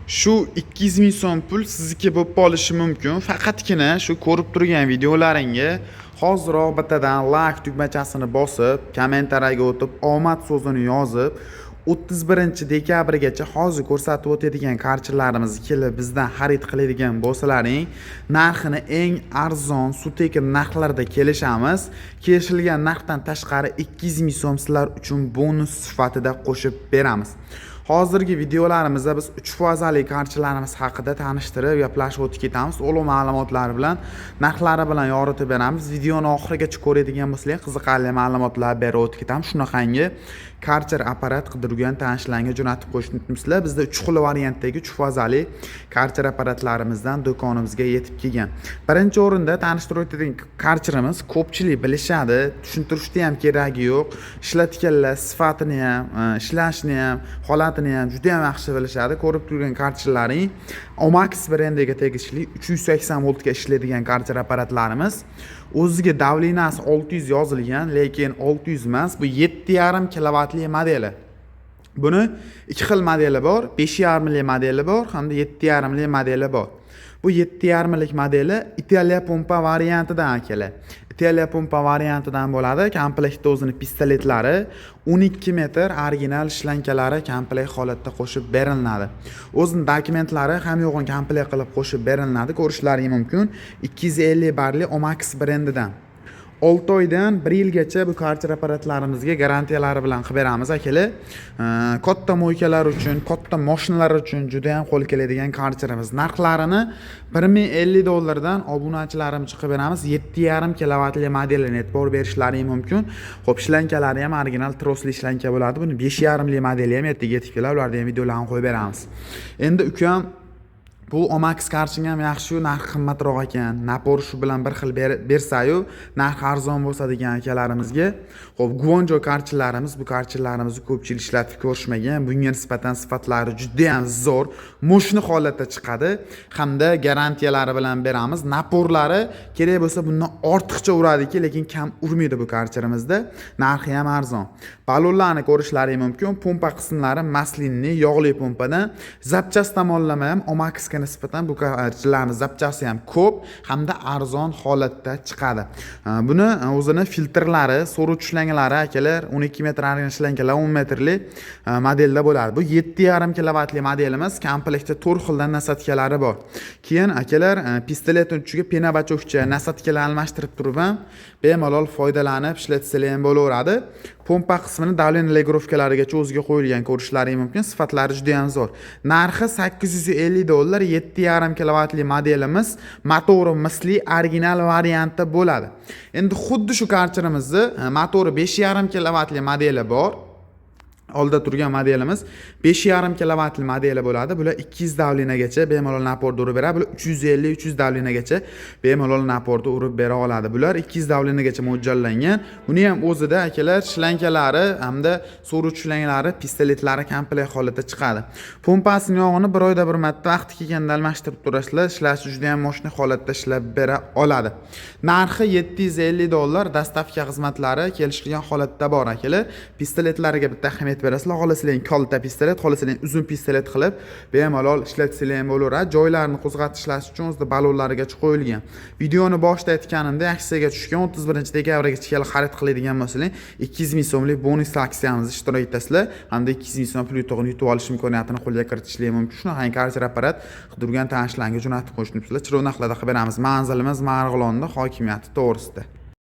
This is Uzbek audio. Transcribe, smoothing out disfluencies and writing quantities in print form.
Shu 200 ming so'm pul sizniki bo'lib qolishi mumkin. Faqatgina shu ko'rib turgan videolaringga hoziroq bittadan like tugmachasini bosib, kommentariyaga o'tib, omad so'zini yozib, 31 dekabrgacha hozir ko'rsatib o'tadigan karchalarimizni kelib bizdan xarid qiladigan bo'lsalaring, narxini eng arzon, suv tekin narxlarda kelishamiz. Kelishilgan narxdan tashqari 200 ming so'm sizlar uchun bonus sifatida qo'shib beramiz. Hozirgi videolarimizda biz 3 fazali karchalarimiz haqida tanishtirib, gaplashib o'tib ketamiz. To'liq ma'lumotlar bilan, narxlari bilan yoritib beramiz. Videoni oxirigacha ko'radigan bo'lsanglar, qiziqarli ma'lumotlar berib o'tib ketamiz. Shunaqangi karcher apparat qidirgan tanishlarga jo'natib qo'yishni unutmaysizlar. Bizda 3 xil variantdagi 3 fazali karcher apparatlarimizdan do'konimizga yetib kelgan. Birinchi o'rinda tanishtirib o'tadigan karcherimiz ko'pchilik bilishadi, tushuntirishni ham keragi yo'q. Ishlatganlar sifatini ham, ishlashini ham, holatini ham juda ham yaxshi bilishadi. Ko'rib turgan karcherlaring Omax brendiga tegishli 380 voltga ishlaydigan karcher apparatlarimiz. O'ziga давления si 600 yozilgan, lekin 600 emas, bu 7,5 kilovatli modeli. Buni ikki xil modeli bor, 5,5 li modeli bor hamda 7,5 li modeli bor. Bu 7,5 lik modeli Italiya pompa variantidan keladi. Italiya pompa variantidan bo'ladi. Komplektda o'zini pistoletlari, 12 metr original shlankalari komplekt holatda qo'shib beriladi. O'zini dokumentlari ham yo'g'on komplekt qilib qo'shib beriladi. Ko'rishlaring mumkin. 250 barli Omax brendidan. 6 oydan 1 yilgacha bu karcher apparatlarimizga garantiyalari bilan qilib beramiz, akalar. Katta мойка lar uchun, katta mashinalar uchun juda ham qo'l keladigan karcherimiz. Narxlarini 1050 dollardan obunachilarimiz chiqib beramiz. 7,5 kilovatli modelini e'tibor berishlari mumkin. Xo'p, shlankalari ham original trosli shlanka bo'ladi. Buni 5,5 li modeli ham ertaga yetib keladi. Ularni ham videolarini qo'yib beramiz. Endi ukam, bu Omax karching ham yaxshi-yu, narxi qimmatroq ekan. Напор shu bilan bir xil bersa-yu, narxi arzon bo'lsa degan akalarimizga. Xo'p, Guangzhou karchilarimiz, bu karchilarimizni ko'pchilik ishlatib ko'rishmagan. Bunga nisbatan sifatlari juda ham zo'r, мощный holatda chiqadi hamda garantiyalari bilan beramiz. Напор lari kerak bo'lsa bundan ortiqcha uradiki, lekin kam urmaydi bu karcherimizda. Narxi ham arzon. Balonlarni ko'rishlaring mumkin. Pompa qismlari масляный, yog'li pompadan. Запчасть tomonlama ham Omaxga nisbatan bu karchilarni запчасть i ham ko'p hamda arzon holatda chiqadi. Buni o'zini filtrlari, so'ruvchi shlangalari, akalar, 12 metr original shlankalar 10 metrli modelda bo'ladi. Bu 7,5 kilovatli modelimiz, komplektda 4 xildan насадка lari bor. Keyin, akalar, pistoletni uchiga пена бачок cha, насадка lar almashtirib turib ham bemalol foydalanib ishlatsalar ham bo'laveradi. Pompa qismini давление регулировка larigacha o'ziga qo'yilgan, ko'rishlaring mumkin. Sifatlari juda ham zo'r. Narxi 850 dollar, 7,5 kilovatli modelimiz, motori misli original variantda bo'ladi. Endi xuddi shu karcherimizni motori 5,5 kilovatli modeli bor. Olda turgan modelimiz 5,5 kilovatli modeli bo'ladi. Bular 200 давления gacha bemalol напор da urib beradi. Bular 350, 300 давления gacha bemalol напор da urib bera oladi. Bular 200 давления gacha mo'ljallangan. Buni ham o'zida, akalar, shlankalari hamda so'ruvchi shlangalari, pistoletlari komplekt holatda chiqadi. Pompasini yog'ini bir oyda bir marta vaqti kelganda almashtirib turasizlar. Ishlashi juda ham мощный holatda ishlab bera oladi. Narxi 750 dollar, доставка xizmatlari kelishilgan holatda bor, akalar. Pistoletlariga bitta ahamiyat berasizlar. Xohlasanglar kalta pistolet, xohlasanglar uzun pistolet qilib bemalol ishlatsanglar ham bo'laveradi. Joylarini qo'zg'atish ishlash uchun o'zida ballonlarigacha qo'yilgan. Videoni boshida aytganimda, aksiyaga tushgan 31 dekabrgacha kelib xarid qiladigan bo'lsanglar, 200 ming so'mlik bonus aksiyamizda ishtirok etasizlar hamda 200 ming so'm pul yutug'ini yutib olish imkoniyatini qo'lga kiritishlik mumkin. Shunaqa karcher apparat qidirgan tanishlarga jo'natib qo'yishni, chiroyli narxlarda qilib beramiz. Manzilimiz Marg'ilonda, hokimiyati to'g'risida.